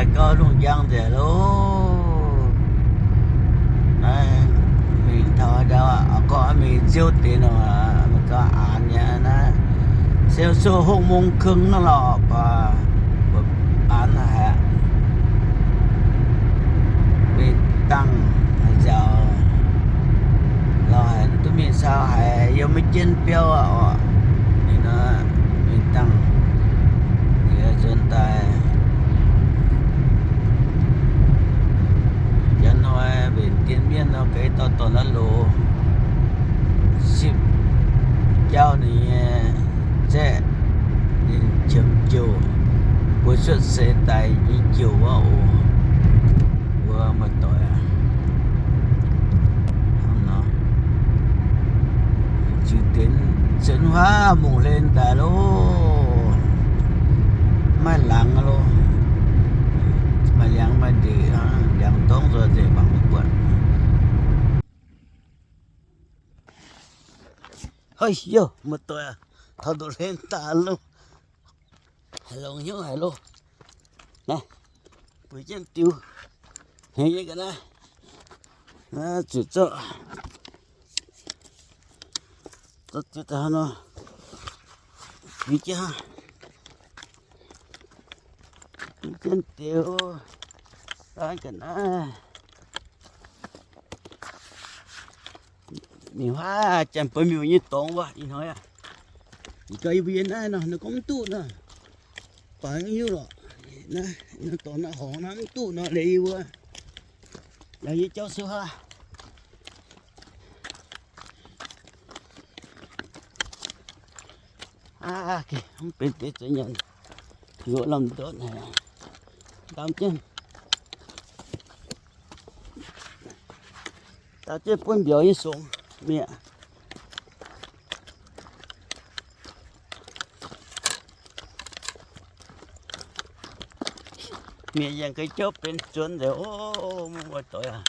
Gauh lungh njang nzengc loh. Naaiv mingh taux ndau, gorngv mingh nziouv deix nor, meih gauh aanx nyei naaiv. Se sou hopv mungz keng nor lorqc, baac aanx haic aqv. Mingh dangh nziaauc lorqc haic, duqv mingh caux haiz yiem maiv jienv biauv aqv orqc. Ninh nor mingh dangh yie nzuonx daaih. Janx hnoi mbenc dien mienv nor, ga'naaiv dorh dorh naaiv loz sipv jauv ninh nyei zaeqv, ninh qiemx jouh, mbuo cuotv seix daaih nyei jouh wuov oc. Mbuo muoz-doic aac, ziux deix nzuonx huaav mungh hlen daaih loh. Maiv laangz loh. Maaih liangx maaih ndeic, liangx dorngv nzoih nzengc mangc maiv buatc. Hei, yauh, muoz-doic aac, taux ndoqv hlen daaih loh. Haaix longx hnyouv haic loh. Naaiv, bueix jienv diux. Hengx nyei ga'naaiv. Naaiv zuqc zorqv, zorqv diux daaih nor, bueix jienv, bueix jienv diux. Daaih ga'naaiv. Mingh huaav janx-buonc miuc nyei dorngx wuov ih hnoi aac. Ih gau yie mbuo yiem naaiv nor, ninh gorngv mv duqv nor, baac mv hiuv lorqc. Naaiv dorngx naaiv horngz naaiv mv duqv nor, leiz yie mbuo yaac yie jauv siou haav. Aav, mv benx deix zuqc nyanc, heuc lamh ndortv haic, ndaam jienv, ndaam jienv buonv mbiauz nyei songx mi'aqv. Mienh yangh ga'jauv benx zuonx nzengc oc, muoz-doic aac.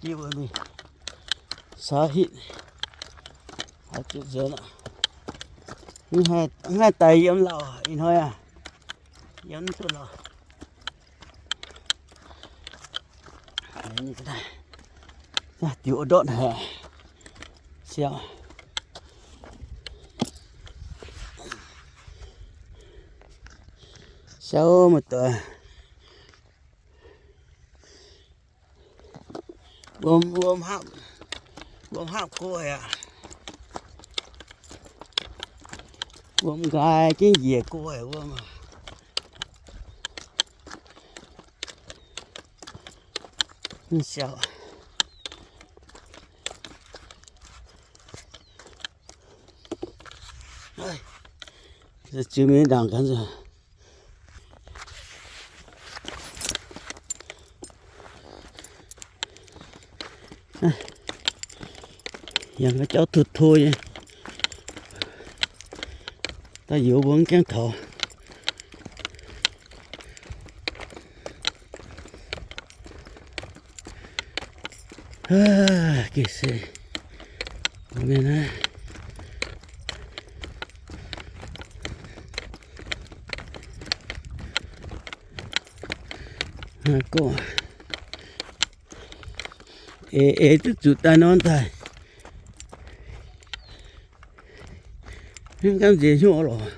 Jiv mbuo mingh saax hitv, haaix zuqc nzuonx aqv. Mv haih daaih yiem lauh ih hnoi aac, yiem mv duqv lauh. Diuh ndortv haic, siau, siau muoz-doic. Wuom, wuom hapv, wuom hapv go haic aqv. Wuom nqaai jienv njiec go haic wuom. Siau. Ziux mingh ndaangc gaax. Yangh ga'jauv to to nyei, daaih youz mbuo mv gaengh taux. Gengh se mienh naaiv gorngv eix eix duqv zuqc daaih nor daaih, mv gaengh nziex hnyouv lorqc.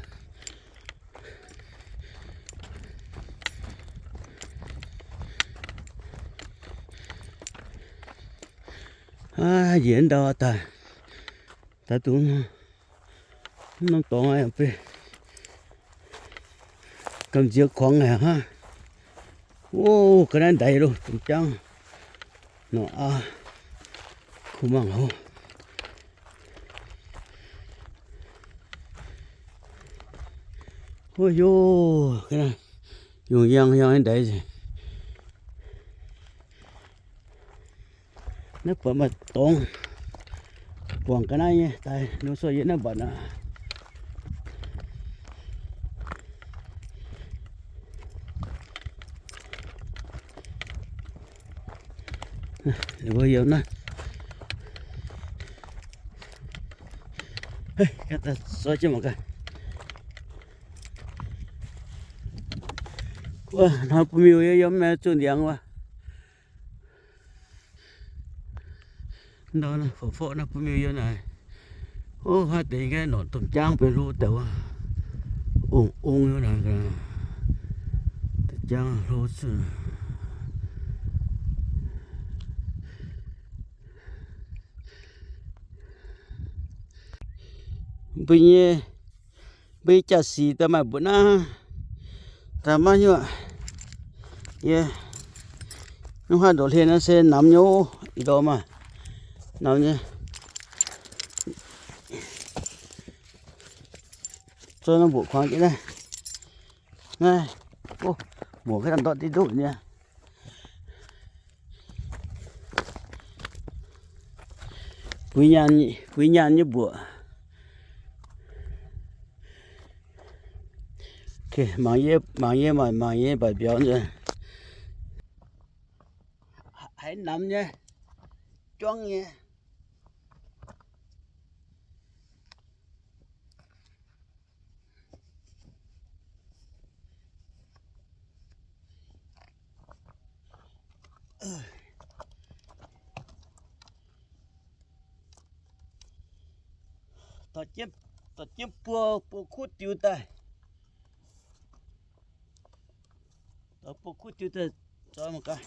Aav, njiec ndau daaih, daaih dungx mv norm dorngx aqv, gamh nziex kuangx aqv hnangv. Ov, ga'naaiv ndaix loh, dongh jangv nor aav, kuh mangc hov. Ov, yoh, ga'naaiv yungh yangh yangh nyei ndaix nzengc. Naaiv buatc maaih dorngx guangc ga'naaiv nyei daaih, nor sortv yie naaiv mbatc aqv. Ninh mbuo yiem naaiv. Soi jienv mangc gaax. Wuov hnoi bun miuh yiem, yiem zuqc ndiangx wuov. Forv-forv naaiv bun miuh yiem naaic. Ov, haaix deix ga'naaiv norqc domh jaangv benx hlo deix wuov. Ong-ong naaic, domh jaangv hlo cuotv. Mbuo nyei, mbuo nyei jaa-sic daaih maaih mbuoqc naaiv, daaih maiv nyuoqc. Yie, mv haih ndoqc hlen naaiv se namx nyei ov, ih ndorm maah, namx nyei. Zoi naaiv mbuoqc kuangx jienv naaiv. Naaiv, ov, mbuoqc ga'naaiv ndortv diqv nduqv nyei. Buix nyaanh, buix nyaanh nyei mbuoqc. Mangc yie, mangc yie, mangc, mangc yie mbaac mbiauz nzunc. Haiz namx nyei, juangv nyei. Dorh jienv buo, buo kuv diux daaih. Dorh buo kuv diux daaih zoi mangc gaax.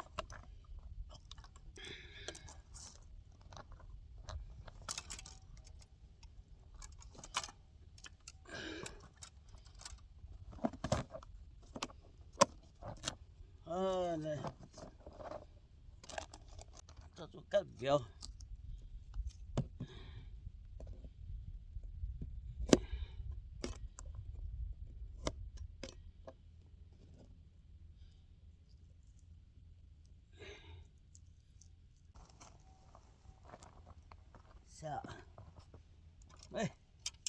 Zuqc gatv mbiauz.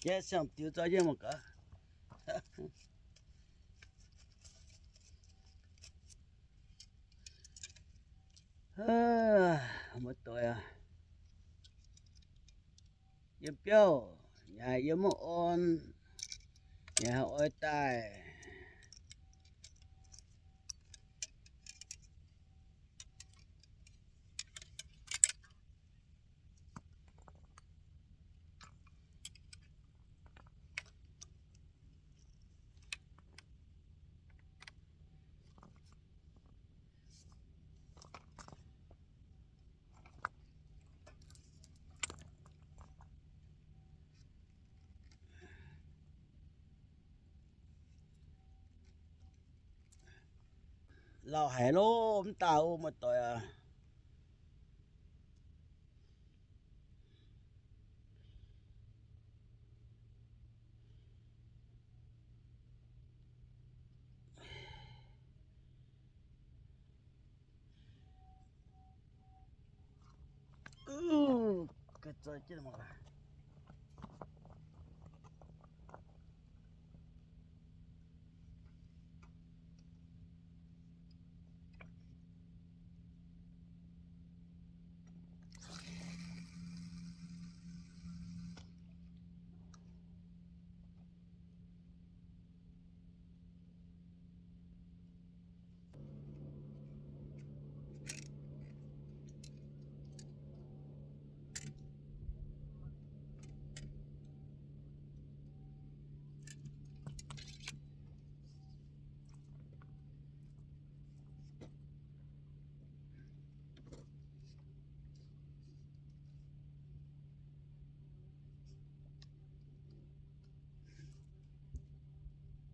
Jaiv siang-diux zoi jienv mangc gaax. Muoz-doic aac, yiem biauv yaac yiem mv orn, yaac haih oix daaih. Lauh haic loh, mv daaih ov, muoz-doic aac.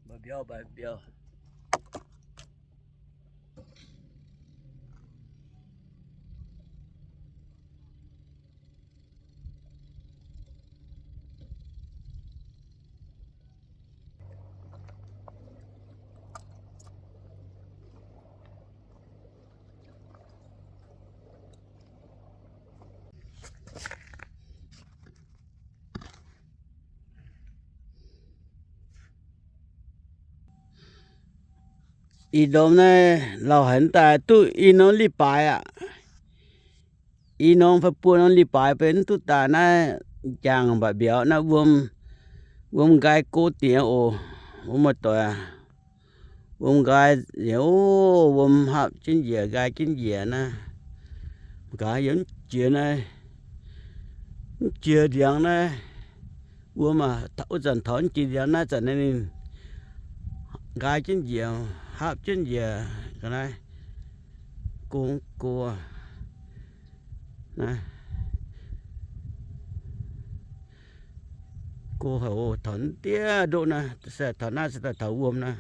Mbaac mbiauz, mbaac mbiauz. Ih ndorm naaiv lauh haic, mv daaih duqv i norm li baaix aqv. I norm fai buo norm li baaix benx mv duqv daaih naaiv, jangx mbaac mbiauz naaiv wuom, wuom nqaai go diex oc, wuov muoz-doic aac. Wuom nqaai, o, wuom hapv jienv njiec, nqaai jienv njiec naaiv. Nqaai yiem jiex naaiv, mv jiex ndiangx naaiv. Wuom aac, wuov zanc taux mv jiex ndiangx naaiv zanc naaiv ninh nqaai jienv njiec, hapv jienv njiec ga'naaiv. Go, go, naaiv. Go haic oc, taux ndiev ndoqv naaiv, se taux naaiv se daaih taux wuom naaiv.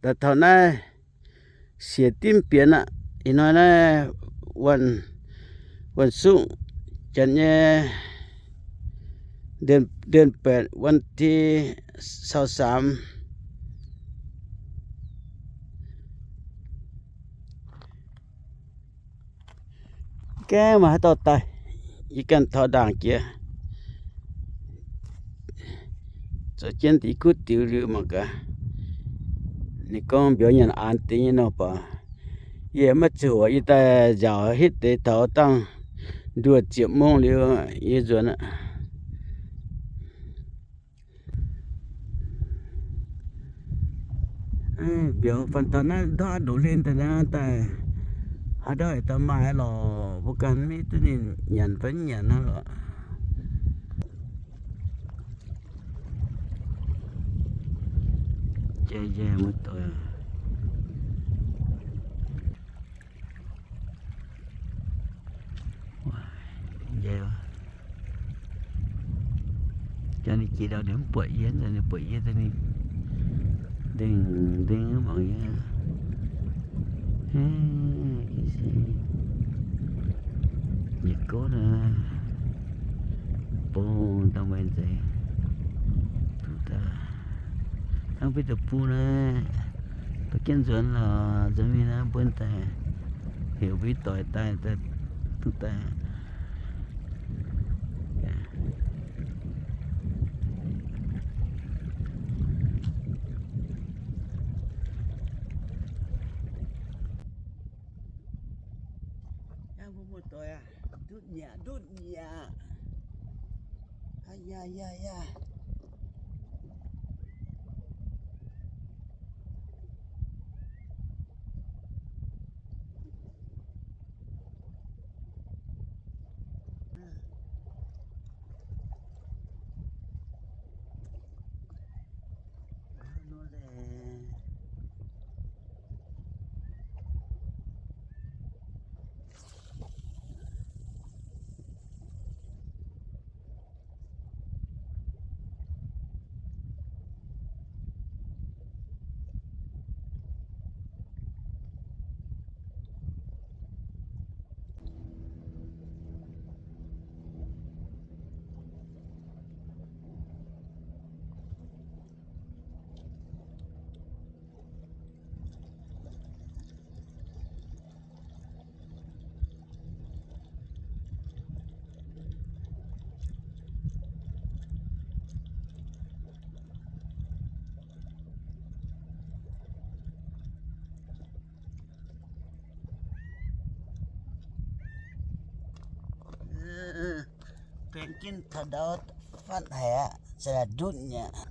Daaih taux naaiv siec dimv bienx aqv. Ih hnoi naaiv วันศุกร์, janx nyei เดือนแปด วันที่ซาวสาม. Gaengh maaih haaix dauh daaih, yie ganh taux ndaangc jiex. Zoux jienv deix kuv diux liuz mangc gaax. Ninh gorngv mbiauz nyanc aanx deix nyei nor baac, yie maiv ziouc oc. Yie daaih nziaauc hitv deix taux dangh nduoh ziepc mungv liuz yie nzuonx aqv. Mbiauz faanh taux naaiv ndortv ndoqc hlen daaih naaiv daaih, haaix ndau daaih maaih lorqc, mbuo ganh maiv duqv ninh nyanc fai mv nyanc naaiv lorqc. Jai, jai, muoz-doic. Jangx ninh jiex ndau ninh mv buatc yie, ninh buatc yie daaih ninh ndengh ndengh mangc yie. Yietc gorngv naaiv, bung dangh meih nzengc, duqv daaih hnangv mbuo deic-bung naaiv, da'jienv nzuonx lorqc, nzuonx mingh naaiv mbuo daaih heuc mbuo doic daaih, duqv daaih. Mbuo muoz-doic aah, ndutv nyiec, ndutv nyiec. Aa, yaac, yaac, yaac. Benx jienv taux ndau fatv haic aqv, se ndutv nyei aqv.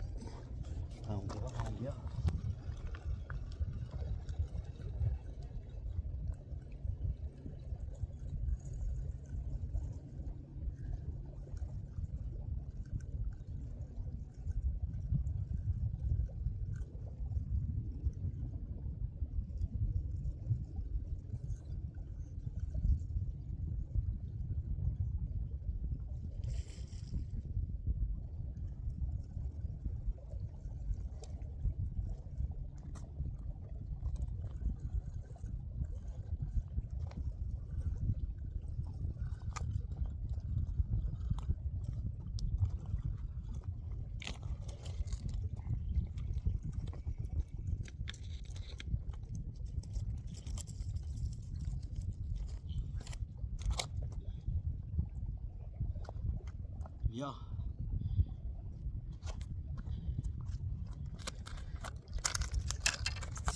Yaac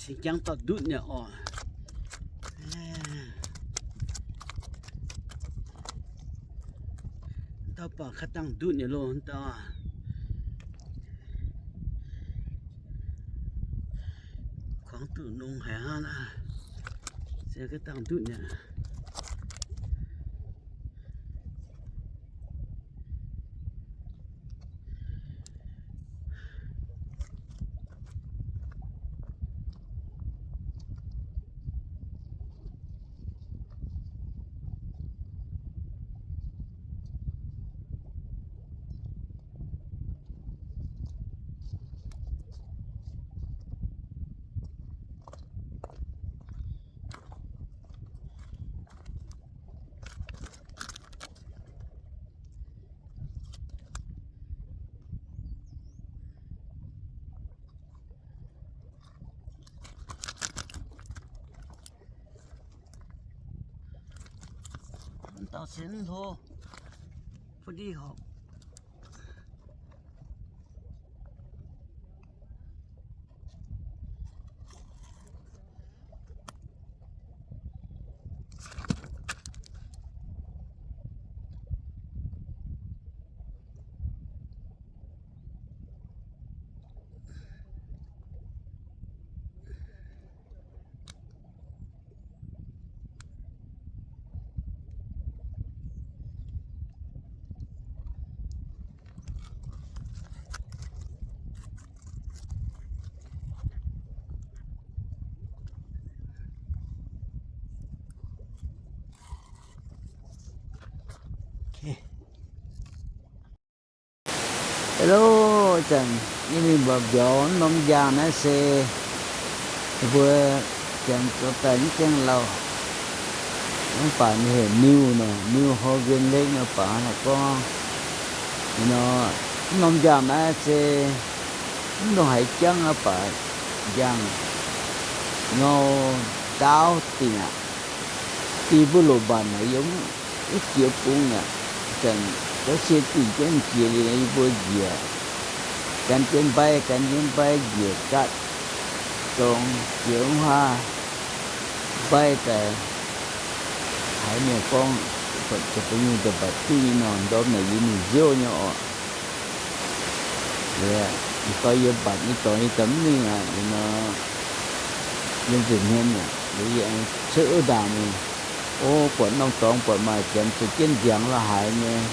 cingx jangv dauh ndutv nyei oc. Dauh baac kaaih dangh ndutv nyei loh, dauh. Kuangx duqv nongx haic hnangv naaiv. Se kaaih dangh ndutv nyei. Dauh se hlo, bun di horpc. Hello, zanc yie mingh mbuoqc mbiauz norm njang naaiv se mbuo janx zoux daaih mv gaengh lauh. Mv baac ninh heuc New nor, New Hawaiian Lake nor, baac hnangv naaic gorngv, nor, norm njang naaiv se mv dongh haaix jangv aqv, baac njang ngau ndaauv dingc aqv. Dingh mbuo loc mbanc naaic yiem wuov jiex bung aqv. Zanc ga'sie dingh jienv jiex liuz, yie mbuo njiec gan jienv mbaiv, gan jienv mbaiv njiec gaatv dorng jiex wuov haav mbaiv daaih. Haiz mienh gorngv, zoux bun nyungc daaih mbatc duqv nyei nor, ndorm naaic yie mingh nziouv nyei orqc. Liuz, ih doi yie mbatc nyei dorngx yie daaih mv mingh aqv, liuz nor, yie nzunc hmien aqv, liuz yie aengx cuotv wuov ndaangc mingh. O, buatc norm dorngx buatc maaih janx zuqc jienv nziangx la'haaix nyei.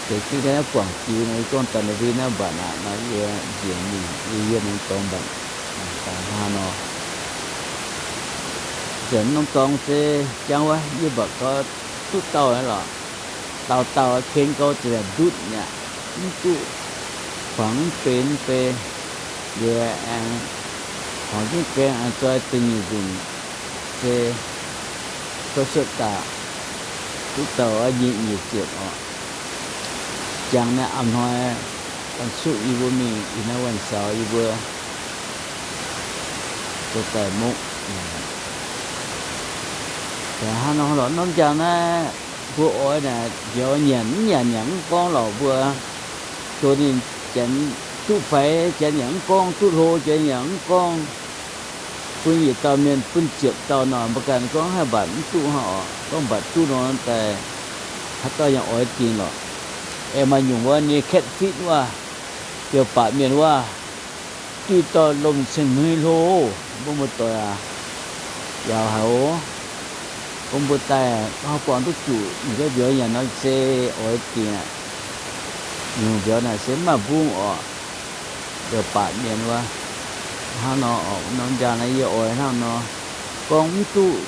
Deix jienv ga'naaiv guangc diux nor, yie gorngv daaih nor, mbuo naaiv mbatc aqv nor, yie nzunc mingh, yie yiem norm dorngx mbatc daaih hnangv nor. Nzunc norm dorngx se jangx wuov, yie mbatc gau duqv dauh lorqc. Dauh dauh ken gau ziouc ndutv mi'aqv, mv duqv, kuangx mv bei mv bei. Liuz aengx horngc jienv gaeng aengx zoi da'nyeic nzunc se cuotv cuotv daaih duqv dauh nyei nyic ziepc orqc. Jangx naaiv a'hnoi วันศุกร์ yie mbuo mingh, ih hnoi วันเสาร์ yie mbuo zoux daaih mokv. Hnangv nor lorqc, norm njang naaiv mbuo oix naaic mbiauz nyanc mv nyanc yaac mv gorngv lorqc. Mbuo zoux ninh janx duqv faix, janx yaac mv gorngv, duqv hlo, janx yaac mv gorngv. Bun yietc dauh mienh bun ziepc dauh nor, mbuo ganh gorngv haih mbatc mv duqv hnangv orqc. Gorngv mbatc duqv nor daaih, haaix dauh yaac oix dingc lorqc. Aengx maaih nyungc wuov nyei catfish wuov, mbiauz-baac mienh wuov, duqv dorh lomh cing-hnoi hlo, mbuo muoz-doic aac, yaac haiz oc. Bun mbuo daaih buangh duqv zuqc ninh mbiauz nyanc nor se oix dingc aqv. Nyungc mbiauz naaic se mv maaih mbungv orqc. Mbiauz-baac mienh wuov, hnangv nor orqc, norm njang naaiv yie oix hnangv nor. Gorngv mv duqv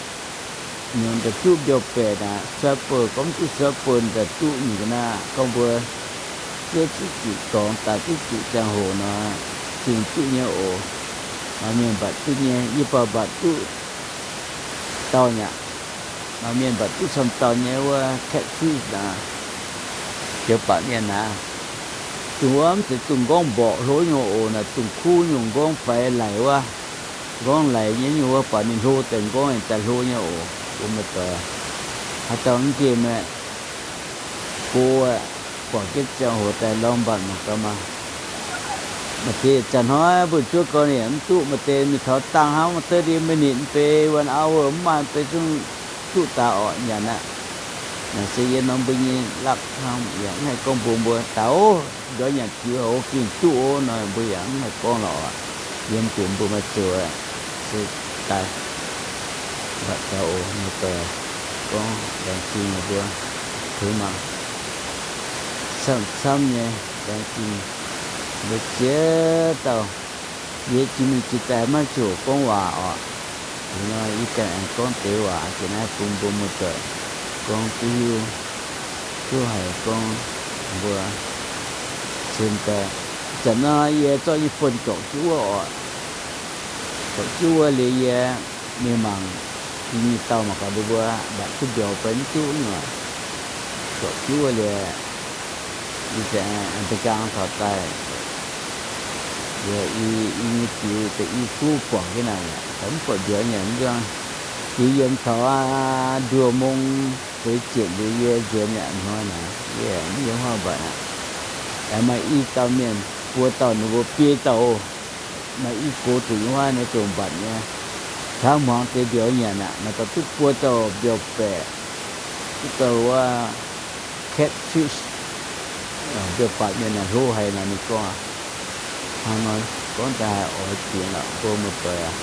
nyungc daaih duqv mbiauz-baeqc naaic, suav bouh, gorngv mv duqv suav bouh daaih duqv nyungc ga'naaiv. Gorngv mbuo zuov duqv zuqc dorngx, daaih duqv zuqc ziangh hoc nor, zingh duqv nyei oc. Maaih mienh mbatc duqv nyei, yie baac mbatc duqv dauh nyei aqv. Maaih mienh mbatc duqv camv dauh nyei wuov catfish naaic, mbiauz-baac mienh naaic. Dongh wuov mv zeiz dongh m'nqorngv mborqc hlo nyei oc, naaic dongh kuv nyungc m'nqorngv faix laic wuov. M'nqorngv laic nyei nyungc wuov, baac ninh hlo deix m'nqorngv daaih hlo nyei oc, mbuo muoz-doic. Haaix dauh mv nqemh aeqv, go aeqv, guangc jienv ziangh hoc daaih lorz mbatc mangc gaax maah. Maaih deix zanc hnoi mbuo zuov gau ninh yaac mv duqv, maaih deix mingh taux dangh hnangv maaih thirty minute mv bei, one hour mv maaih mv bei zungv duqv daaih orqc, nyanc aqv. Naaic se yie norm mbuo nyei lakv hnamv, yaac mv haih gorngv mbuox mbuo, Daux, mbiauz nyanc jiux haic, gengh duqv oc nor, mbuo yaac mv haih gorngv lorqc. Yiem benx mbuo maaih zoux se daaih mbatc gaax oc. Mbuo doic gorngv laengz zingh mbuo tengx mangc camv-camv nyei, laengz zingh mbuo ziex dauh. Yie jiex mingh jiex daaih maiv ziouc gorngv waac oc. Ih hnoi yie ganh aengx gorngv deix waac jiex naaiv bun mbuo muoz-doic gorngv duqv hiuv, duqv haiz gorngv mbuo cien daaih. Ih zanc nor yie zorqv yie phone zorpc jienv wuov oc. Zorpc jienv wuov liuz yie mingh mangc, yie nyei dauh mangc gaax ninh mbuo mbatc duqv mbiauz fai mv duqv nor. Zorpc jienv wuov liuz, yie aengx da'nqaang taux daaih, yie, yie nyei jiux da'yi kuv buangc jienv naaic, mv buatc mbiauz nyanc mv nzuangv. Yie yiem taux nduoh mong feix ziepc liuz yie nzuonx yaac hnoi naaic, yie mv yiem haav mbatc aqv. Aengx maaih i dauh mienh, buo dauh ninh mbuo biei dauh oc. Maaih i gox zuqc yiem haav nyei zuqc mbatc nyei. Taux hmuangx deix mbiauz nyanc aqv. Maaih dauh duqv buo dauh mbiauz baeqc, duqv dauh wuov catfish, mbiauz baeqc mienh naaic hlo haic naaic ninh gorngv. Hnangv nor gorngv daaih haih oix jiex lorqc mbuo muoz-doic aac.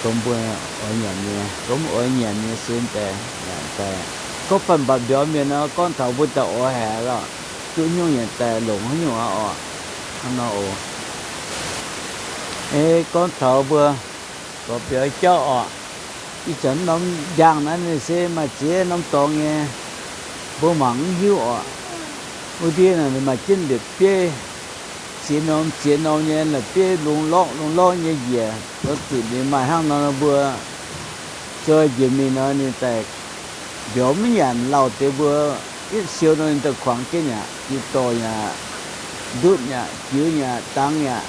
Gorngv mbuo oix nyanc nyei, gorngv mv oix nyanc nyei se daaih, gorngv faanh mbatc mbiauz mienh nor, gorngv taux mbuo daaih oix haic lorqc, duqv nyungc nyanc daaih longc haaix nyungc aqv orqc. Hnangv nor oc. Ei, gorngv taux mbuo gorx-mbiauz jauv orqc, ih zanc norm njang naaiv ninh se maaih ziex norm dorngx nyei, mbuo mangc mv hiuv orqc. Wuov ndiev naaic maaih jienv mbietc bieiv, ziex norm ziex norm nyei la'bieiv lungh lorqv lungh lorqv nyei njiec, zoux zuqc ninh maaih hnangv nor mbuo zoi njiec mingh nor ninh daaih mbiauz mv nyanc lauh deix mbuo yietv siou nor ninh daaih kuangx jienv aqv, jiu dorh aqv, ndutv aqv, jiux aqv, dangx aqv,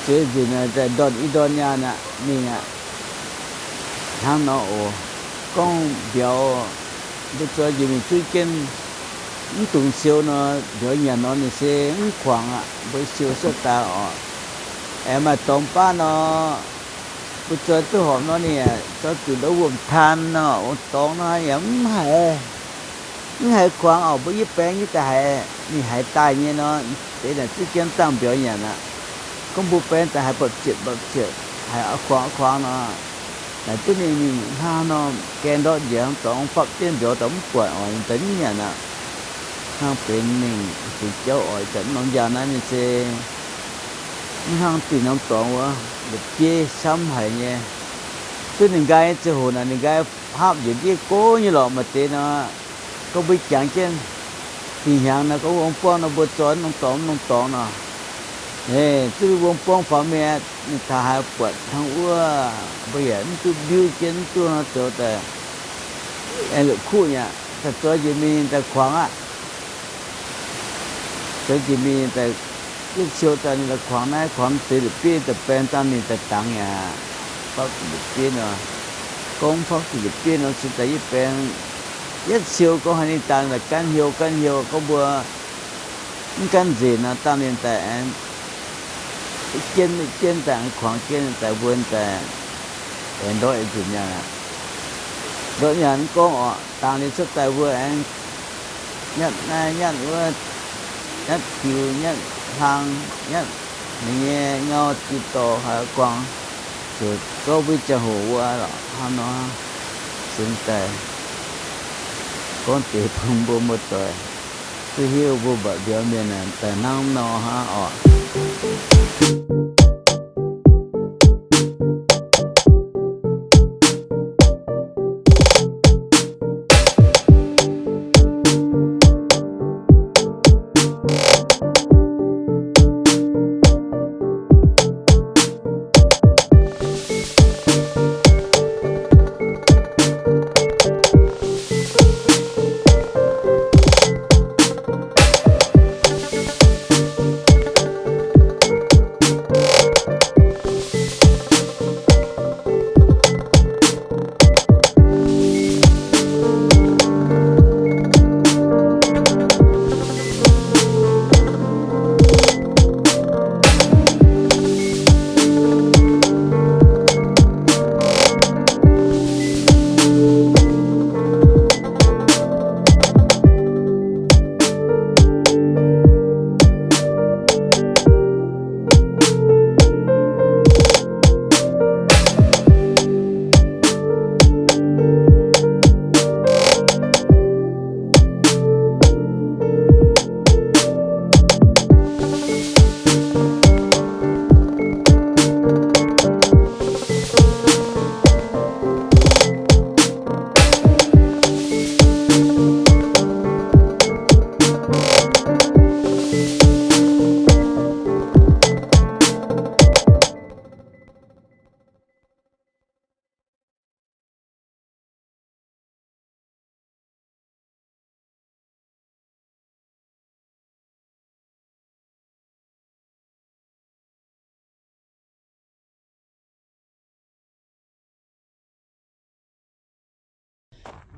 zeix nzunc daaih ndorn i ndorn nyaanh aqv, mingh aqv. Hnangv nor oc, gorngv mbiauz mbuo zoi njiec mingh zunv jienv mv dungx siou nor, mbiauz nyanc nor ninh se mv kuangx aqv, mbuo siou cuotv daaih orqc. Aengx maaih dorngx baav nor, mbuo zoi duqv horpc nor ninh yaac zoux zuqc ndau wuom-taan nor, wuom-dorngx nor yaac mv haiz, mv haiz kuangx orqc. Mbuo yie baeng nyei daaih haiz, ninh haiz daaih nyei nor, deix naaic zunv jienv dangh mbiauz nyanc aqv. Gorngv mbuo baeng daaih haiz mbapv ziepc mbapv ziepc, haiz kuangx kuangx nor, naaic duqv ninh mingh hnangv nor, gaeng ndortv njiec hnangv dorngx fapv jienv mbiauz daaih mv buatc orqc, ninh daaih mv nyanc aqv. Hnangv benx mingh deix jauv oix zanc norm njang naaiv ninh se mv hnangv dinh norm dorngx wuov, la'bieiv camv haic nyei. Duqv ninh nqaai nyei ziangh hoc naaic, ninh nqaai hapv njiec ndiev go nyei lorqc. Maaih deix nor, gorngv mbuo jangx jienv fih hnyangx nor, gorngv wuom buangv nor, mbuo zoi norm dorngx norm dorngx nor, duqv wuom buangv faaux mingh, ninh taux haaix buatc hnangv wuov, mbuo yaac mv duqv mbiuv jienv, mv duqv zoux daaih, aengx la'kuqv nyei aqv. Daaih zoi njiec mingh daaih kuangx aqv. Zoi njiec mingh daaih yietv siou daaih ninh daaih kuangx naaiv kuangx deix la'bieiv daaih baeng dangh ninh daaih dangx yaac fapv zuqc la'bieiv nor. Gorngv fapv zuqc la'bieiv nor se daaih yietv baeng, yietv siou gorngv haaix ninh dangh daaih gaanv hiou gaanv hiou, gorngv mbuo mv gaanv nzengc nor dangh ninh daaih aengx jienv jienv daaih kuangx jienv daaih mbuo daaih aengx ndortv nzunc nyaanh aqv. Ndortv nyaanh gorngv orqc, dangh ninh cuotv daaih mbuo aengx nyatv naaiv nyatv wuov, nyatv tiux nyatv hlang, nyatv ninh nyei ngau diuh dorh haaix guangc, ziouc zorqv mbuo ziangh hoc wuov lorqc hnangv nor. Sin daaih gorngv deix bun mbuo muoz-doic duqv hiuv mbuo mba'biauz mienh daaih hnangv nor hnangv orqc.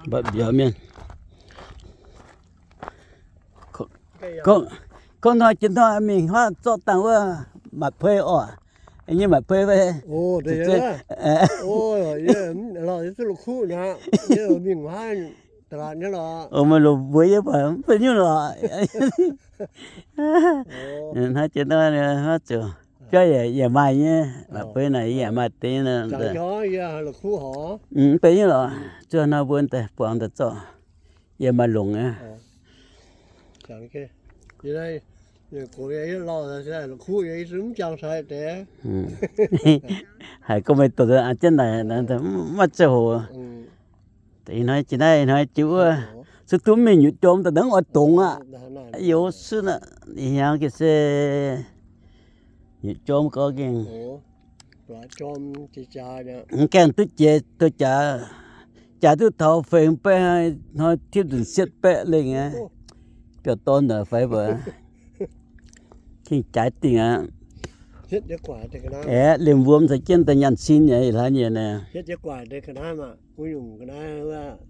Mba'biaux mienh. Gorngv hnoi jiex hnoi mingh huaav zorqv dangh wuov maaic pei oc. Nyei maaic pei fai? Meih loz mbuo yie baac mv benx nyungc lorqc. Hnoi jiex hnoi huaav zuqc biauv yaac maaih nyei, maaic pei naaic yaac maaih deix. Mv benx nyungc lorqc, zuov hnoi mbuo daaih buangh daaih zorqv, yie maaih longc aqv. Haiz gorngv meih doqc an jienv naaic, maiv zeiz hoc. Ih hnoi jiex naaiv, ih hnoi jiex wuov, se duqv mingh nyutc jorm daaih nangv oix dongz aqv. Youz suv aqv, ih hnyangx gengh se nyutc jorm gau gengh. Mv gaengh duqv jiex duqv jaax, jaax duqv taux feix baeqv hnoi, tipv nzunc sietv baeqv lengh aqv. Biauv-dorn naaic fai mbuo gengh jaaix dingh aqv. Aeqv, liemh mbuo mv zeiz jienv daaih nyaanh sin nyei, ih hlaax nyieqc naaic.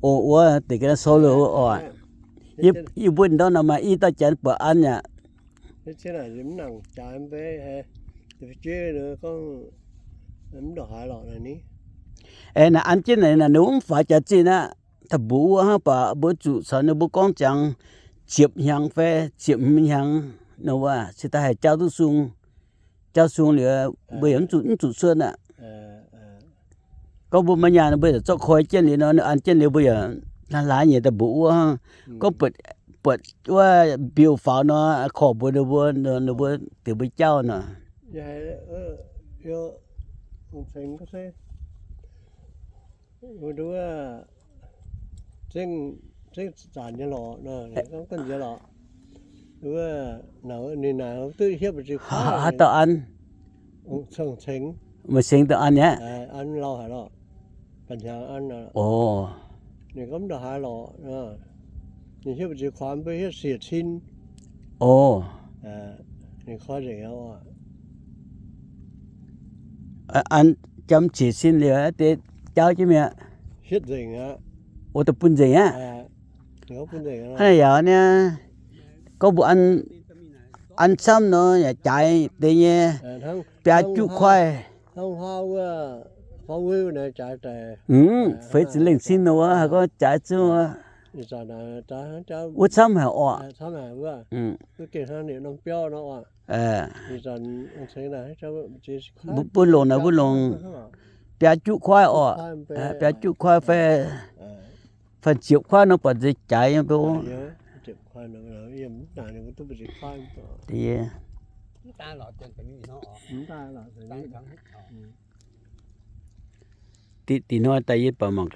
O, wuov deix ga'naaiv sou lo wuov oc. Yie mbuo ndorm naaic maaih i dauh janx buatc an yaac. Aeqv, naaic an jienv naaic, naaic ninh mv faaux jaax zinh aqv. Daaih mbuox wuov hnangv baac mbuo zuqc caux ninh mbuo gorngv ziangx ziepc hnyangx fai ziepc hmz hnyangx nor wuov, se daaih haih jauv duqv sung. Jauv sung liuz mbuo yaac mv zuqc cuotv aqv. Gorngv mbuo maiv nyaanh mbuo yaac zorqv koi jienv liuz nor, ninh an jienv liuz mbuo yaac hlaax nyieqc daaih mbuox wuov hnangv. Gorngv buatc wuov mbiouh faaux nor, korv mbuox ninh mbuo, ninh mbuo dingc mbuo jauv nor. Haaix dauh an? Meih sengx dauh an aqv? O, o, an jam qiex sin liuz deix jauv jienv mi'aqv. O, daaih bun nzengc aqv. Hnangv naaic yaac gorngv mbuo an camv nor yaac jaaix deix nyei, biaa juqv kuaaiv. Feix ziepc lengh sin nor wuov, haaix gorngv jaaix zunv wuov, wuov camv haic orqc. Mbuo longc naaic mbuo longc biaa juqv kuaaiv orqc, biaa juqv kuaaiv fai, fai ziepc kuaaiv nor buatc nzeix jaaix nyei mbuo. Dingc hnoi daaih yie baac mangc